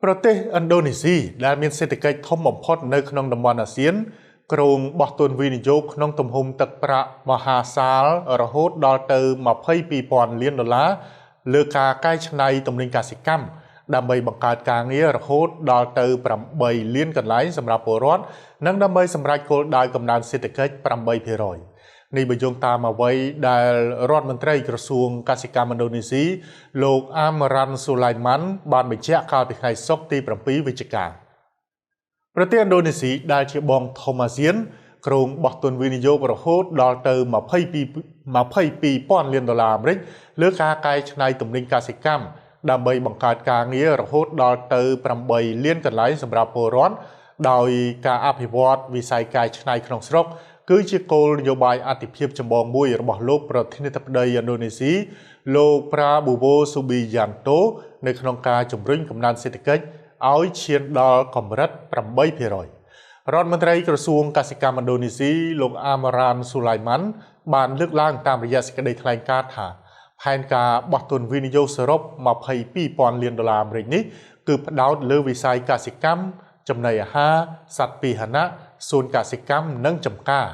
ប្រទេសឥណ្ឌូនេស៊ីដែលមានសេដ្ឋកិច្ចធំបំផុតនៅក្នុងតំបន់អាស៊ានគ្រោងបោះទុនវិនិយោគក្នុងទំហំទឹកប្រាក់មហាសាលរហូតដល់ទៅ22,000លានដុល្លារលើការកែច្នៃទំនិញកសិកម្មដើម្បីបង្កើតការងាររហូតដល់ទៅ8លានកន្លែងសម្រាប់ពលរដ្ឋនិងដើម្បីសម្រេចគោលដៅកំណើនសេដ្ឋកិច្ច8%នេះបើយោងតាមអ្វីដែលរដ្ឋមន្ត្រីក្រសួងកសិកម្មឥណ្ឌូនេស៊ីលោកអាមរ៉ាន់ស៊ូឡៃម៉ាន់បានបញ្ជាក់កាលពីថ្ងៃសុក្រទី7វិច្ឆិកាប្រទេសឥណ្ឌូនេស៊ីដែលជាបងធំអាស៊ានគ្រោងបោះទុនវិនិយោគរហូតដល់ទៅ22,000លានដុល្លារអាមេរិកលើការកែច្នៃទំនិញកសិកម្មដើម្បីបង្កើតការងាររហូតដល់ទៅ8លានកន្លែងសម្រាប់ពលរដ្ឋដោយការអភិវឌ្ឍវិស័យកែច្នៃក្នុងស្រុកគឺជាគោលនយោបាយអាទិភាពចម្បងមួយរបស់លោកប្រធានាធិបតីឥណ្ឌូនេស៊ីលោកប្រាប៊ូវ៉ូស៊ូប៊ីយ៉ាន់តូនៅក្នុងការជំរុញកំណើនសេដ្ឋកិច្ចឲ្យឈានដល់កម្រិត8%រដ្ឋមន្ត្រីក្រសួងកសិកម្មឥណ្ឌូនេស៊ីលោកអាមរ៉ានស៊ូឡៃម៉ាន់បានលើកឡើងតាមរយៈសេចក្តីថ្លែងការណ៍ថាផែនការបោះទុនវិនិយោគសរុប22,000លានដុល្លារអាមេរិកនេះគឺផ្ដោតលើវិស័យកសិកម្មចំណីអាហារសត្វពាហនៈសួនកសិកម្មនិងចម្ការ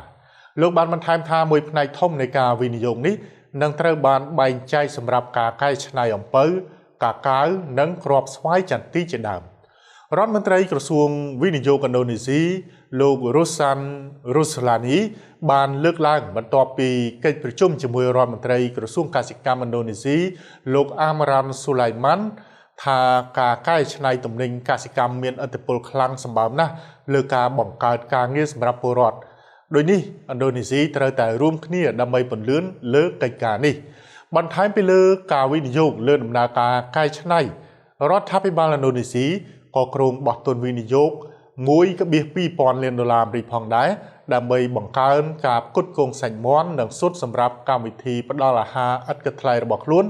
លោកបានបន្ថែមថាមួយផ្នែកធំនៃការវិនិយោគនេះនឹងត្រូវបានបែងចែកសម្រាប់ការកែច្នៃអំពៅកាកាវនិងគ្រាប់ស្វាយចន្ទីជាដើមរដ្ឋមន្ត្រីក្រសួងវិនិយោគឥណ្ឌូនេស៊ីលោករុសាន់រុស្ឡានីបានលើកឡើងបន្ទាប់ពីកិច្ចប្រជុំជាមួយរដ្ឋមន្ត្រីក្រសួងកសិកម្មឥណ្ឌូនេស៊ីលោកអាមរ៉ាន់ស៊ូឡៃម៉ាន់ថាការកែច្នៃទំនិញកសិកម្មមានឥទ្ធិពលខ្លាំងសម្បើមណាស់លើការបង្កើតការងារសម្រាប់ពលរដ្ឋដោយនេះឥណ្ឌូនេស៊ីត្រូវតែរួមគ្នាដើម្បីពន្លឿនលើកិច្ចការនេះបន្ថែមពីលើការវិនិយោគលើដំណើរការកែច្នៃរដ្ឋាភិបាលឥណ្ឌូនេស៊ីក៏គ្រោងបោះទុនវិនិយោគ1.2ពាន់លានដុល្លារអាមេរិកផងដែរដើម្បីបង្កើនការផ្គត់ផ្គង់សាច់មាន់និងស៊ុតសម្រាប់កម្មវិធីផ្ដល់អាហារឥតគិតថ្លៃរបស់ខ្លួន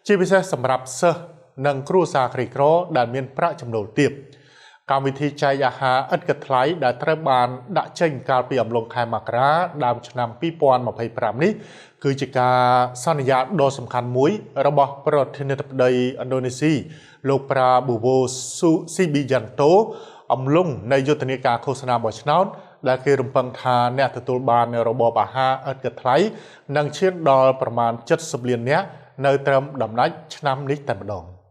ជាពិសេសសម្រាប់សិស្សនិងគ្រួសារក្រីក្រដែលមានប្រាក់ចំណូលទាបកម្មវិធីចែកអាហារឥតគិតថ្លៃដែលត្រូវបានដាក់ចេញកាលពីអំឡុងខែមករាដើមឆ្នាំ2025នេះគឺជាការសន្យាដ៏សំខាន់មួយរបស់ប្រធានាធិបតីឥណ្ឌូនេស៊ីលោកប្រាប៊ូវ៉ូស៊ូប៊ីយ៉ាន់តូអំឡុងនៃយុទ្ធនាការឃោសនាបោះឆ្នោតដែលគេរំពឹងថាអ្នកទទួលបានរបបអាហារឥតគិតថ្លៃនឹងឈានដល់ប្រមាណ70លាននាក់នៅត្រឹមដំណាច់ឆ្នាំនេះតែម្ដង។